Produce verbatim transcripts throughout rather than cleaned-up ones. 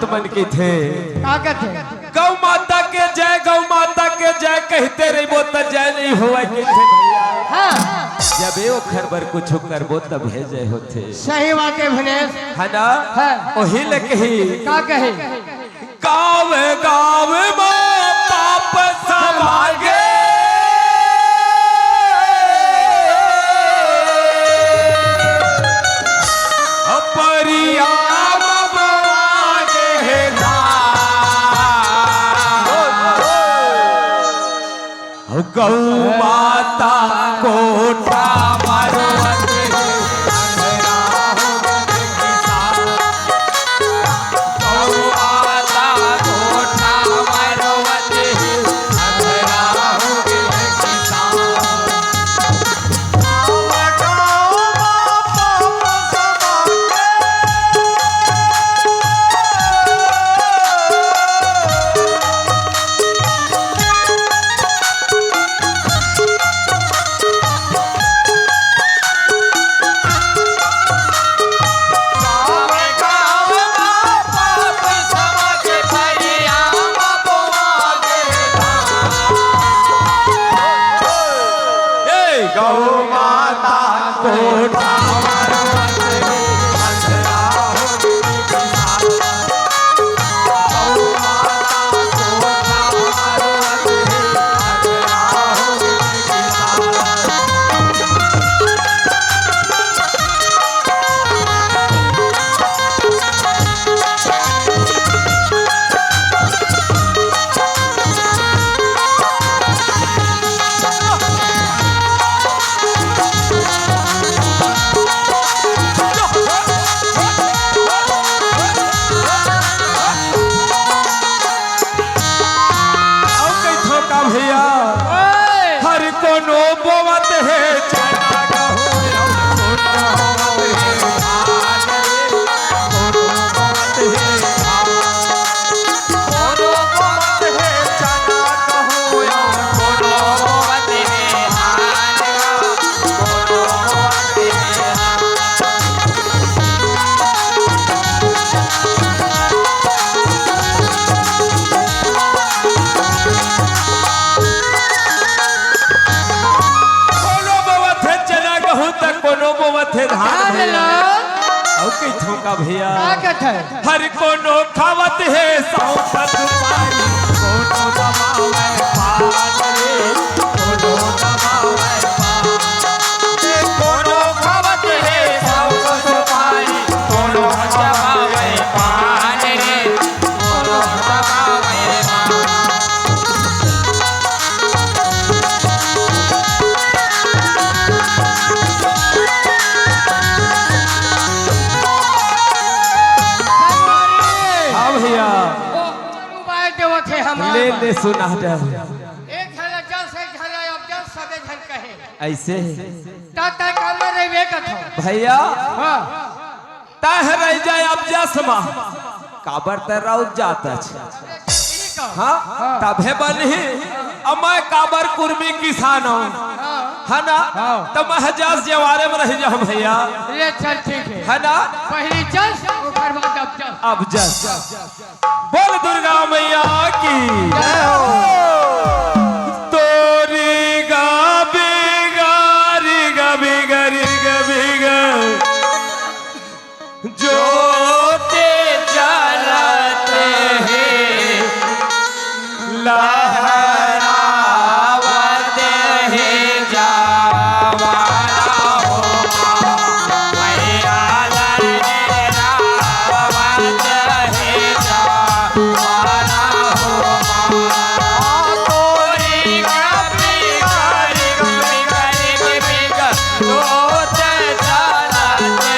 मन कहिथे, का कहिथे? "गौ माता के जय, गौ माता के जय" कहिते रहिबो त जय नइ होवय कहिथे भइया। हाँ। जब ए ओखर बर कुछु करबो तभे जय होथे। सही बात हे भिनेस। हे ना? हाँ। ओही ले कही। का कही? गाँव गाँव म पाप समागे, परिया म बमागे हे धान। गौ माता कोठा मरवत हे, अंधरा हो गे किसान। गौ माता कोठा मरवत हे, अंधरा हो गे किसान। ए गौ माता कोठा अउ कहिथों का भइया, ओए! हर कोनो बोवत हे चना गहूं, अउ कोनो बोवत हे धान रे, कोनो बोवत हे धान। कोनो बोवत हे चना गहूं, अउ कोनो बोवत हे धान, कोनो बोवत हे धान। कोनो बोवत हे चना गहूं त कोनो बोवत हे धान धान भइया। लो। अउ कहिथों का भइया। का कहिथे? हर कोनो खावत हे सौंफ सुपारी, कोनो दबावय पान रे, कोनो दबावय पान। कोनो खावत हे सौंफ सुपारी, कोनो दबावय पान रे, कोनो दबावय पान। हाँ भइया। ओ, उबाय देवत हे हमर। ले, ले, सुना दे। एक झन ला जस, एक झन ला अब जस, सबे झन कहे। अइसे? त तैं काबर रहिबे कथों। भइया। हाँ। तैं ह रहि जा अब जस मा। काबर तैं राउत जात हस। हाँ, हाँ। तभे बनही। अब मैं काबर कुर्मी किसान हंव। हाँ। हे ना? हाँ। त मैं ह जस जवारे म रहि जाहूं भइया। ले चल ठीक हे। हे ना? पहिली जस, ओकर बाद अब जस। अब जस। बोल दुर्गा मैया की। जय हो। तोरी गा बिगा री गा बिगा री गा बिगा। जोते जलत हे, लहरावत हे जावरा हो। मैया लहरावत हे जावरा हो। तोरी कपी करी कपी करी कपी क जोते जलत हे।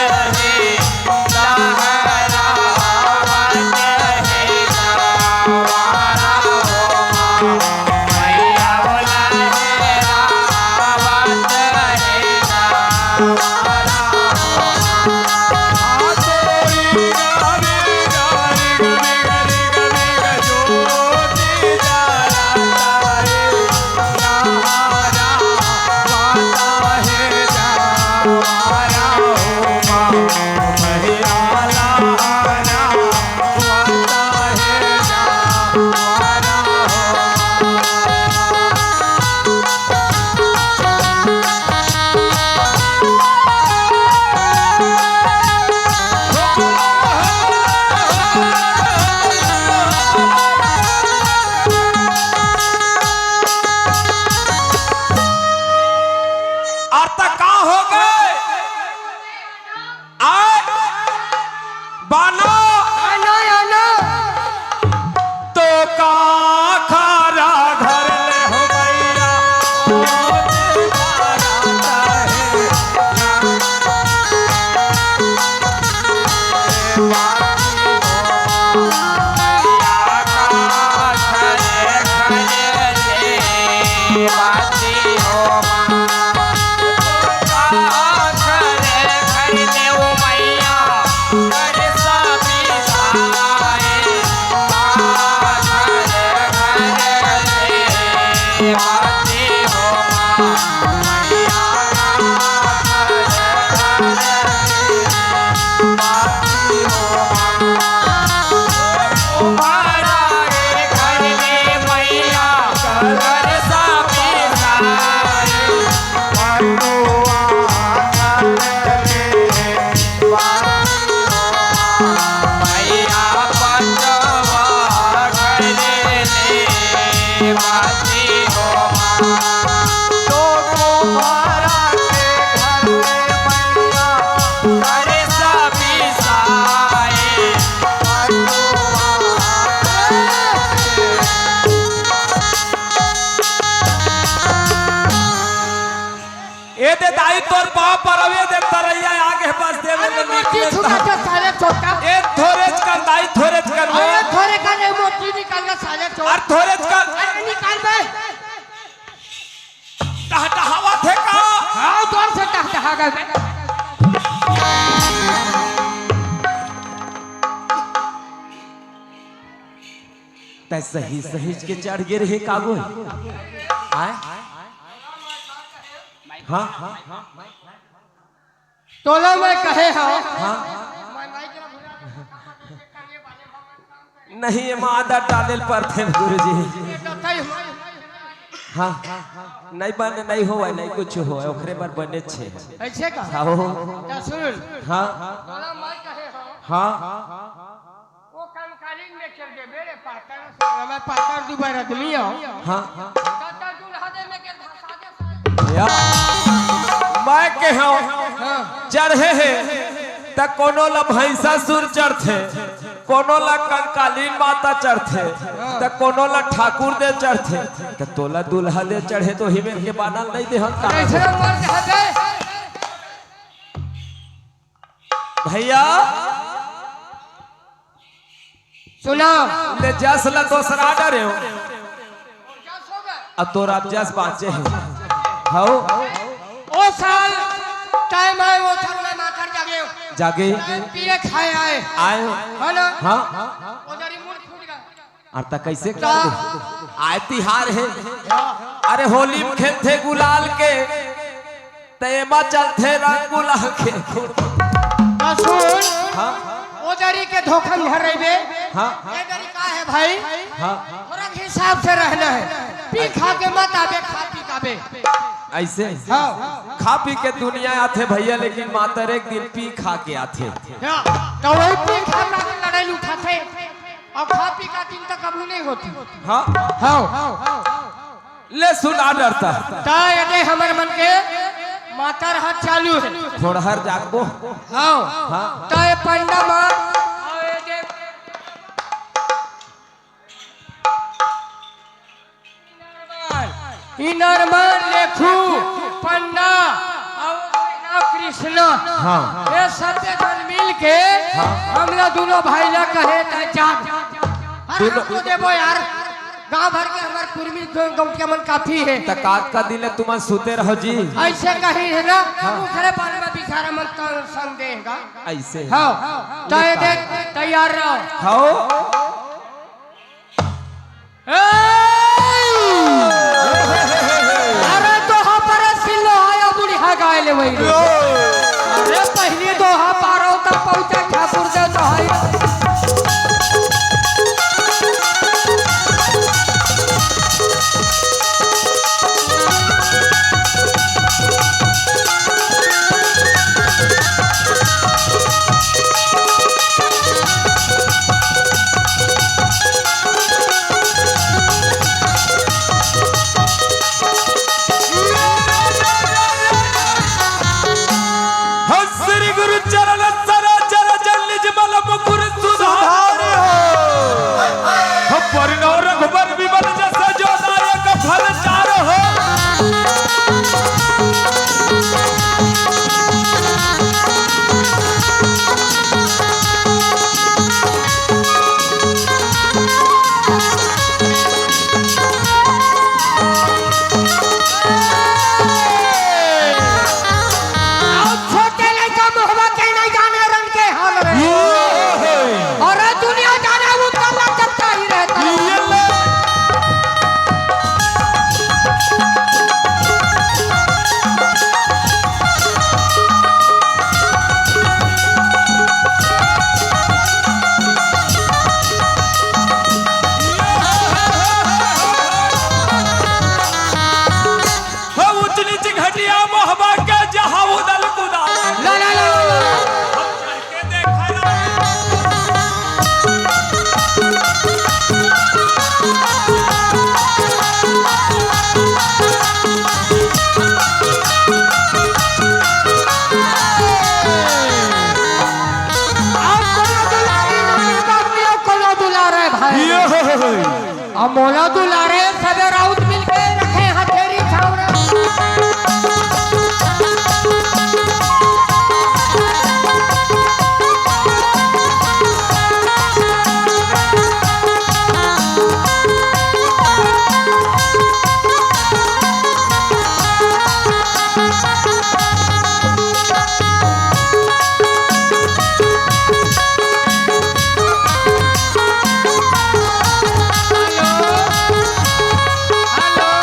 तो तुम्हारा के घर में मैया, अरे सभी साए। ए दे दाई, तोर पाँव परवे दे, तरैया आगे बस दे, अरे मोती निकले छुपा तो। तो साले चोटा। ए थोरेच कर दाई, थोरेच कर वो। अरे थोरे कर रे, मोती निकाल ना साले चोटा। अरे थोरेच कर। अरे निकाल बे। टहटहावत हे का? हाँ, जोर से टहटहा गए। तै सही सही के चढ़ गे रहे कागो। आय? हाँ, हाँ, हाँ। तोला मैं कहे हव। हाँ। नहीं, एमा आदत डाले ल परथे गुरुजी। हाँ, नहीं बने, नहीं होवय, नहीं कुछ होवय, ओकरे बर बने छे। ऐसे का? हाँ, हो। त सुन। हाँ। तोला मैं कहे हव। हाँ। वो कंकालीन में चल दे, मेरे पातर से, मैं पातर दुबर आदमी हूँ। हाँ। दादा दूल्हा दे में के धसा दे साले। या, मैं के हूँ, हाँ। चढ़े हे, त कोनो ला भैंसासुर चढ़थे, कोनो ला कंकालीन माता चढ़थे, हाँ। त कोनो ला ठाकुर दे चढ़थे, त तोला दूल्हा दे चढ़े तो ही मेर के बानल नहीं दे हम का। कैसे मर जाते? भैया, सुना। ले जस ला दोसरा डरे हो। अब तोर अब जस बाँचे हे। हौ। ओ साल टाइम आए, ओ साल मैं माथर जागे हो। जागे। पिए खाए आए। आए हो। है ना? हाँ। ओ जरी मुड़ फूट गया। अरे त कैसे कर दे? आय तिहार हे। अरे होली में खेलथे गुलाल के, त एमा चलथे रंग गुलाल के। त सुन, हाँ। ओ जरी के धोखा में हरइबे। हाँ। ए जरी का हे भाई? हाँ। थोड़ा हिसाब से रहना हे। पी खा के मत आबे, खा पी के आबे। ऐसे? हाँ। खा पी के दुनिया आथे भैया, लेकिन मातर एक दिन पी खा के आथे। हाँ। त वही पी खा के लड़ाई उठाथे। अउ खा पी का दिन तक कभू नहीं होती। हाँ। हाँ। ले सुना डरता। त एदे हमर मन के मातर हाथ चालू हे। थोड़हर जागबो। हाँ। हाँ। त ए पंडा मा, अउ एदे इनरमा लेखू पंडा अउ कृष्णा, हाँ। ये सब झन मिल के हाँ। हमला दोनों भाई ला कहे त जाग। अरे दोनों हमको देबो यार, गांव भर के हमर कुर्मी गौंटिया मन काफी हे। त कात का दिन तुमन सुते रहो जी। ऐसे कही हे ना, हाँ। ओकरे बारे में बिचारा मन त संदेह गा। ऐसे। हाँ, त एदे तैयार रहो। हाँ। ए! अरे दोहा पर सिल्लो आया बुढ़िया गाय ले वही। अरे पहली दोहा पारो तब पहुंचा ठाकुर दे दोहाई। श्री गुरु चरण सरोज रज निज मल मुकुर अब मोला दुलारे सबे राउत मिलके रखे हथेरी छावरा। Hello, hello.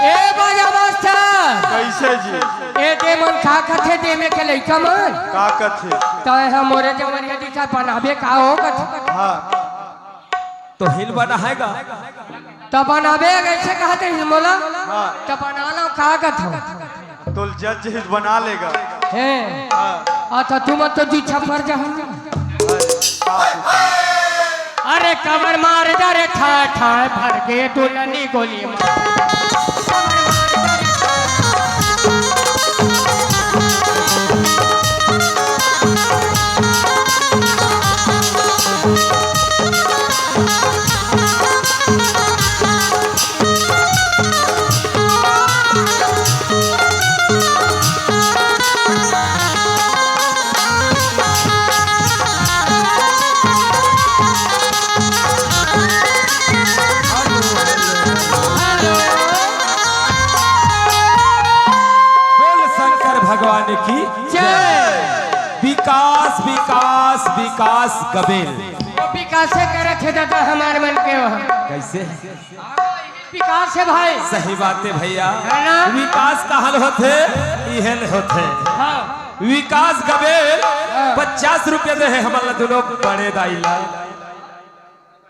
ए बाजा मास्टर। कैसे जी? ए दे मन का कथे दे में के लइका मन। का कथे? तय ह मोरे जवनिया दिखा बनाबे का हो कथे। हाँ। तो हिल बना है गा। त बनाबे अइसे कहत हिल मोला। हाँ। त बना लो, का कहत हो? तोल जज हिल बना लेगा। हे। हाँ। आ त तुम तो जी छपर जहा। अरे कमर मार जा रे, ठाय ठाय भर के दुल्हनी गोली मार। बोल शंकर भगवान की जय। विकास, विकास, विकास गबेल। वो विकासे करत हे दादा हमार मन के वहाँ। कैसे? विकास हे भाई। सही बात हे भैया। है ना? विकास कहल होथे, इहेल होथे। हाँ। विकास गबेल हाँ। पचास रुपया दे हे हमन ला दुनों बड़े दाई ला।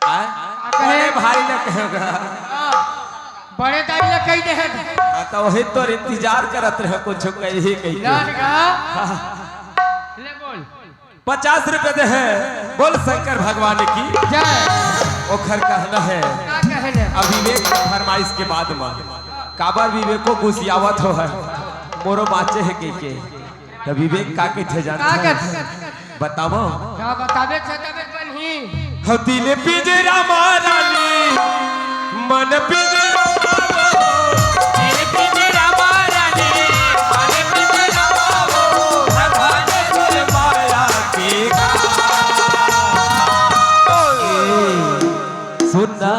आय? का कहे? बड़े भाई ला कहेगा। हाँ। बड़े दाई ला कहि दे हे। हाँ, त वही तोर इंतजार करत रहे, कुछ कही कही के। जान का? हाँ। ले बोल। पचास रुपया दे हे, बोल शंकर भगवान की। जय। ओखर कहना हे, का कहना? अविवेक के फरमाइश के बाद म काबर विवेको गुसियावत हो हे, मोरो बाँचे हे कहिके। त विवेक का कहिथे जानत का हे? कहिथे? बतावव। का बताबे, बताबे बनही। हो दिल पिंजरा मा रानी, मन पिंजरा मा वो। दिल पिंजरा मा रानी, मन पिंजरा मा वो। भगवान गुरु माया के गाँव। ए, सुन ना।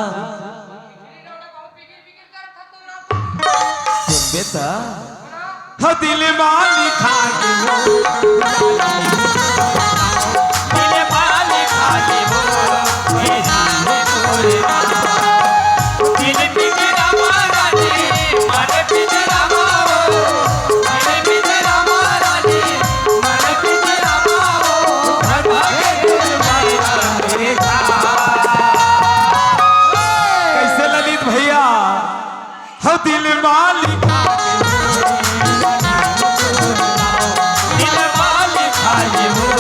सुनबे त। हो दिल मा लिखा के हो, दिल मा लिखा के हो, ए जान तोरे नाम। दिल पिंजरा मा रानी, मन पिंजरा मा वो। दिल पिंजरा मा रानी, मन पिंजरा मा वो। कैसे ललित भैया? हो दिल मा लिखा, दिल मा लिखा ये हो।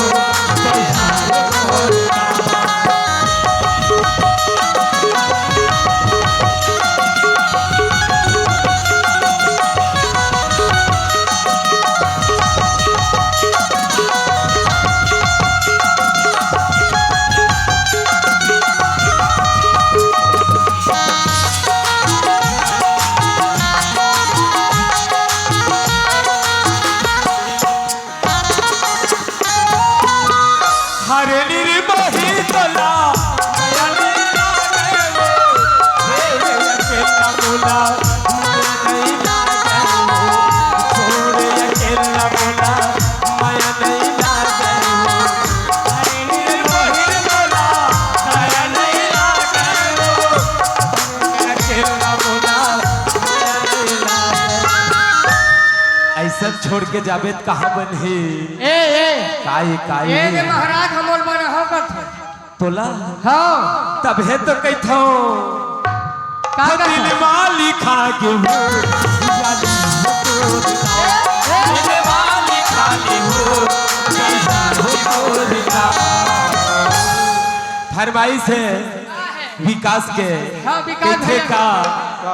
हरे निर्मोही तोला, मया नहीं लागे हो, हे अकेला मोला, मया नहीं लागे हो, छोड़ अकेला मोला, मया नहीं लागे हो। हरे निर्मोही तोला, मया नहीं लागे हो, अकेला मोला, मया नहीं लागे हो। अइसन छोड़ के जाबे त कहाँ बनही? ए, ए। काई, काई? ए, ए महाराज, हमोल बना हो कथे। तोला? हाँ। तभे तो कहिथंव। का हो कथे? दिल मा लिखा के हो, दिल मा लिखा के हो, फरमाइश हे विकास के। हाँ, विकास के भैया। ठेका।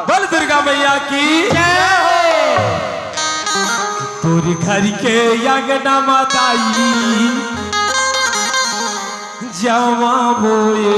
बोल दुर्गा मैया की जय हो। तोर घर के अंगना मा दाई, जावा बोए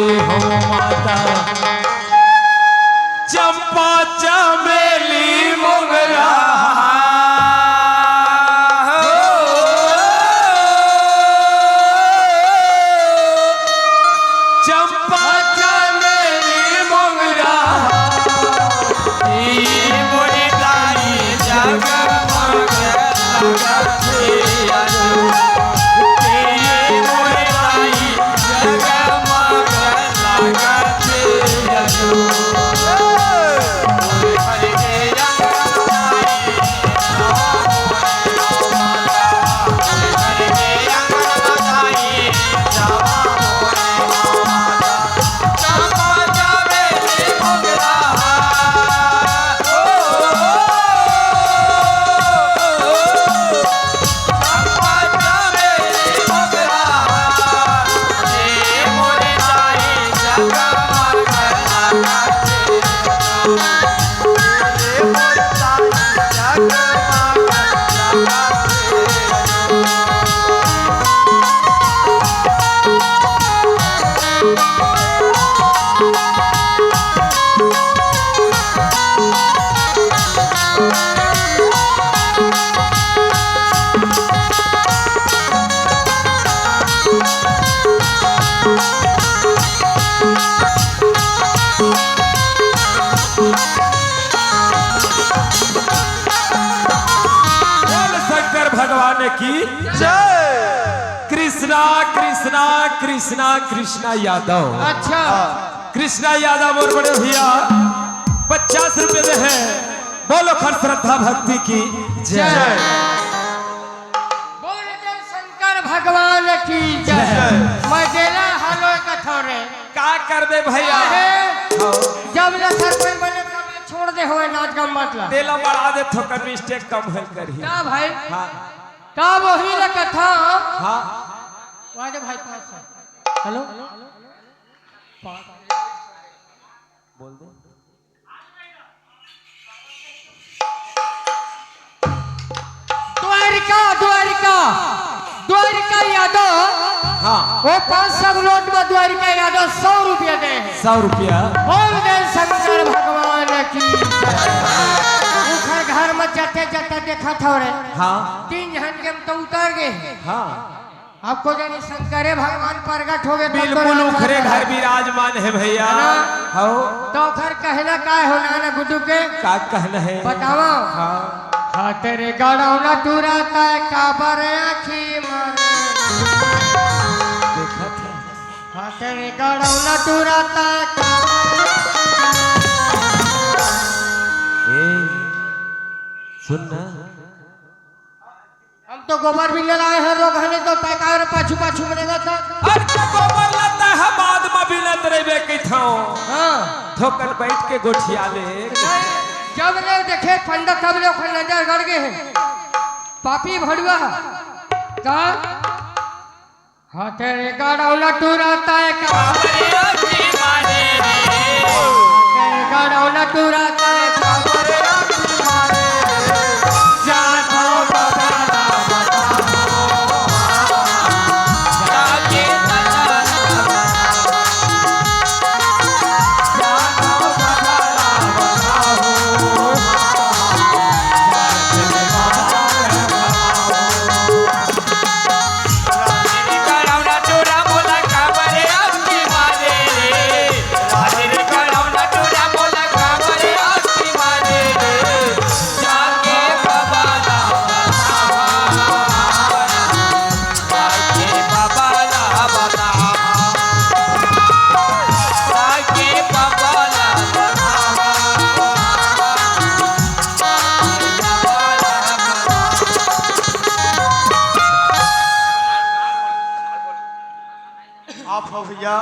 की जय। कृष्णा, कृष्णा, कृष्णा, कृष्णा यादव। अच्छा। कृष्णा यादव और बड़े भैया पचास रुपए दे हैं। बोलो खर श्रद्धा भक्ति की जय। जय। बोल दे शंकर भगवान की जय। जय। मैं देला हालो कथो रे। का करबे भैया? अरे, हाँ। जब ले सरपंच बने तब ले छोड़ दे होए नाच गम्मत ला। तेला बढ़ा दे थोका mistake कम होल करही। का भाई? हाँ। का वही ले कथा? हाँ। वाह दे भाई पाँच सौ। हेलो? बोल दे। द्वारिका, द्वारिका, द्वारिका यादव। हाँ। वो पाँच सौ नोट में द्वारिका यादव सौ रुपया दे। सौ रुपया। बोल दे शंकर भगवान की। ओखर घर में जते जते देखत हो रे। हाँ। तीन झन के हम तो उतर गए। हाँ। अब को जानी शंकरे भगवान प्रगट हो गए, तब तो बिल्कुल राम उखरे राम घर विराजमान है भैया। है ना? हो। तो ओखर कहना का हो नाना गुड्डू के? का कहना है? बतावा। हाँ। हाथ रे गड़ौना टुराता काबर आँखी मारे। देखा था। हाथ रे गड़ौना टुराता काबर। ए, सुन ना। हम तो गोबर बिनने आए हैं, रोग हने तो तय काहे रे पाछू पाछू में रेंगत हस। अरे तो गोबर लाता है, बाद में बिनत रहिबे कहिथौं। हाँ। थोकन बैठ के गोठिया ले। नहीं, जब ले देखे पंडा तब ले ओखर नजर गड़ गए हैं। पापी भड़ुआ। का? हाथ रे गड़ौना टुराता है काबर आँखी मारे रे। हाथ रे गड़ौना टुराता है काबर आँखी मारे रे। जात हो बाबा ला बताओ। जात हो बाबा ला बताओ। आप हो भैया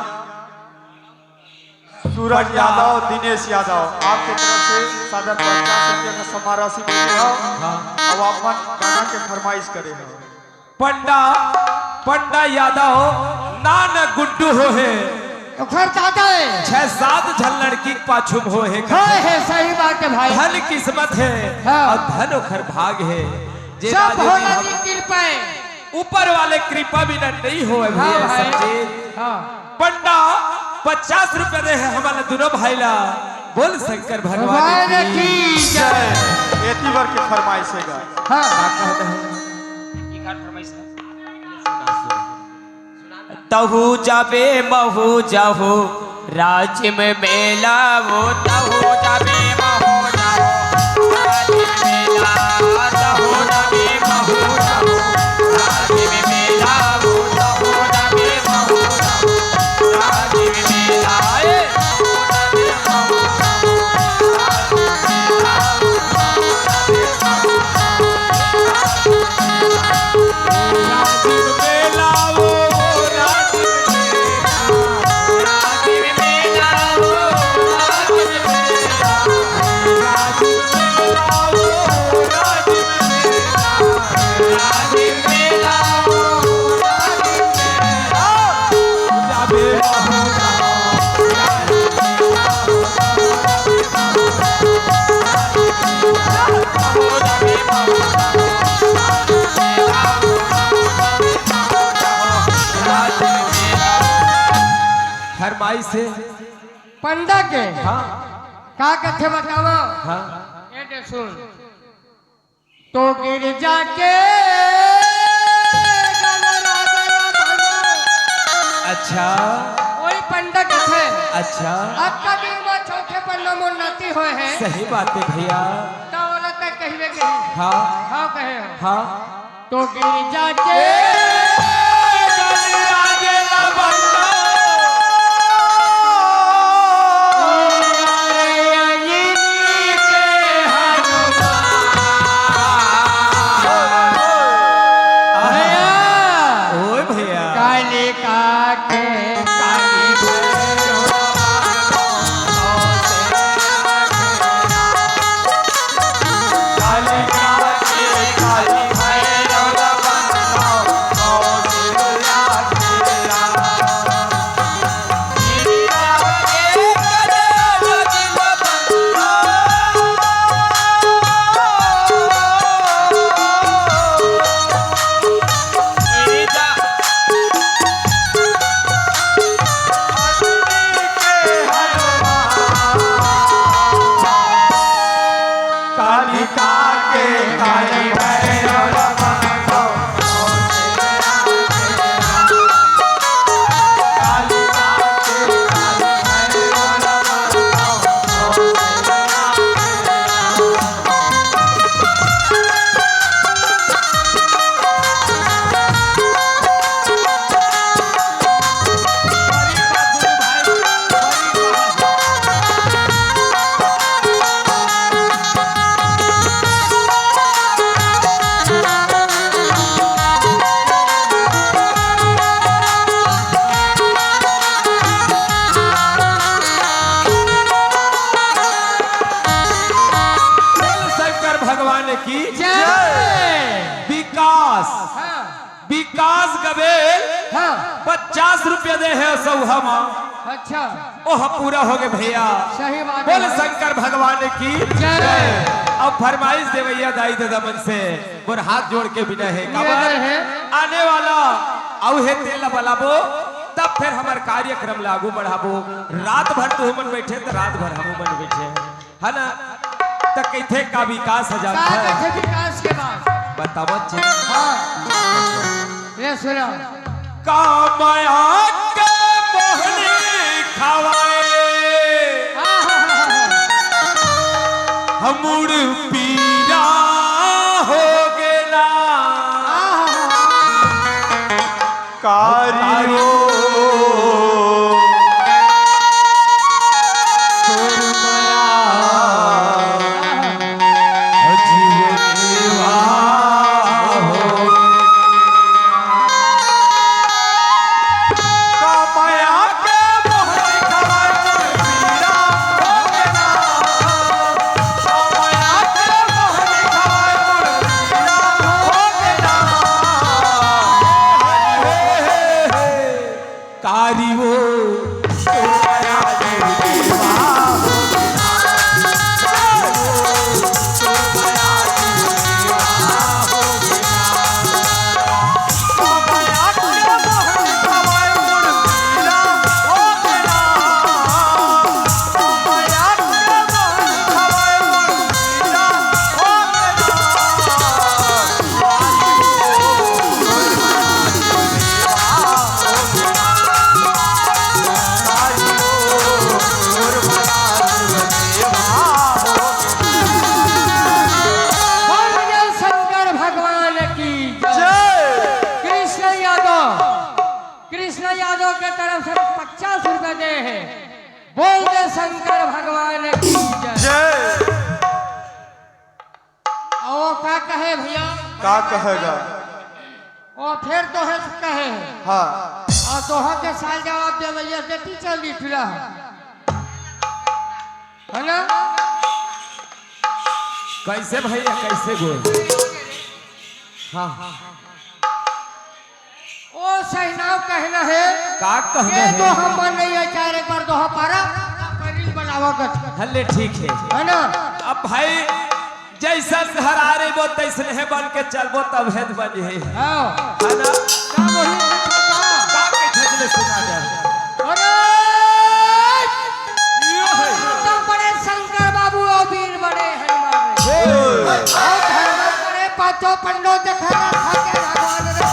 सूरज यादव, दिनेश यादव, आपके तरफ से सादर पचास रुपया का सम्मान राशि मिली हो। हाँ। अब आप मन गाना के फरमाइश करे हो। पंडा, पंडा यादव, नान गुड्डू हो हे। ओखर दादा हे। छह सात झन लड़की के पाछू में हो हे। हो हे, सही बात हे भाई। धन किस्मत हे हाँ। अउ धन ओखर भाग हे। जे सब राजू जी भोला हम जी कृपा हे। ऊपर वाले कृपा बिना नहीं होय हाँ भैया भाई। समझे। हाँ। पंडा पचास रुपया दे हे हमन ला दुनों भाई ला। बोल शंकर भगवान भगवान की की जय। एती बर के फरमाइश हे गा। हाँ। का कहत हे? तहू जाबे महू जाहू राजिम मेला वो। तहू जाबे महू जाहू राजिम मेला, तहू जाबे महू जाहू राजिम मेला वो। तहू जाबे महू जाहू राजिम मेला, ए। फरमाइश हे। पंडा के? हाँ। का कथे बतावा? हाँ। ए दे सुन। तो गिरजा के गणराज बनो। अच्छा। वही पंडा कथे। अच्छा। अब कभी वो चौथे पन्ना मोर नाती होय हे। सही बात हे भैया। तो ओला तक कहिबे के। हाँ। हाँ कहे हो। हाँ। तो गिरजा के गलिया गेला बंद। भैया, ओए भैया। कालिका के काली भैरव कालिका के काली भैरव शंकर भगवान की जय। विकास, हाँ। विकास गबेल हाँ। पचास रुपया दे हे सौहा मा। अच्छा। ओह पूरा हो गे भैया। सही बात बोल है। शंकर भगवान की जय। जय। अब फरमाइश देवैया दाई ददा मन से मोर हाथ जोड़ के बिनय हे। काबर हे। आने वाला अउ हे तेल ला बलाबो, तब फिर हमर कार्यक्रम ला आगू बढ़ाबो। रात भर तुहू मन बैठे त रात भर हमू मन बैठे, है ना? त कइथे का विकास ह का जानत हे? कइथे विकास के बात? बतावत जी। हाँ। ये सुनो। का मया के मोहनी खवाए, हाँ, हाँ, हाँ, हाँ। हमर पीरा हो गेला। हाँ, हाँ, हाँ। कारियो तोर मया जीवन निर्वाह हो। का मया के मोहनी खवाए मोर पीरा हो गेला। का मया के मोहनी खवाए मोर पीरा हो गेला। हे, हे, हे, हे। कारियो बोल शंकर भगवान की जय। कृष्ण यादव, कृष्ण यादव के तरफ से पचास रुपए दे हे। बोल दे शंकर भगवान की जय। जय। अउ वो का कहे भैया? का कहेगा? वो फिर तोहे से कहे हे। हाँ। अउ तोहा के साल जवाब देवैया देती चल दी फिर, है ना? कइसे भैया, कइसे बोल? हाँ, हाँ। ओ सहिनाव कहना हे। का कहना हे? ये तो हम मन नहीं है, चार एक बार दोहा पारा, रील बनावा कर। हल्ले ठीक हे। है ना? अब भाई, जइसन घर आ रही वो तइसने हे बन के चलबो, तब हेत बन हे। हाँ। है ना? का वही का? का के छजले सुना दे? अरे! यो हे। तो बड़े शंकर बाबू और वीर बड़े हनुमान रे। हे। और धर्म बड़े पांचों पंडो जखरा खा के भगवान रे।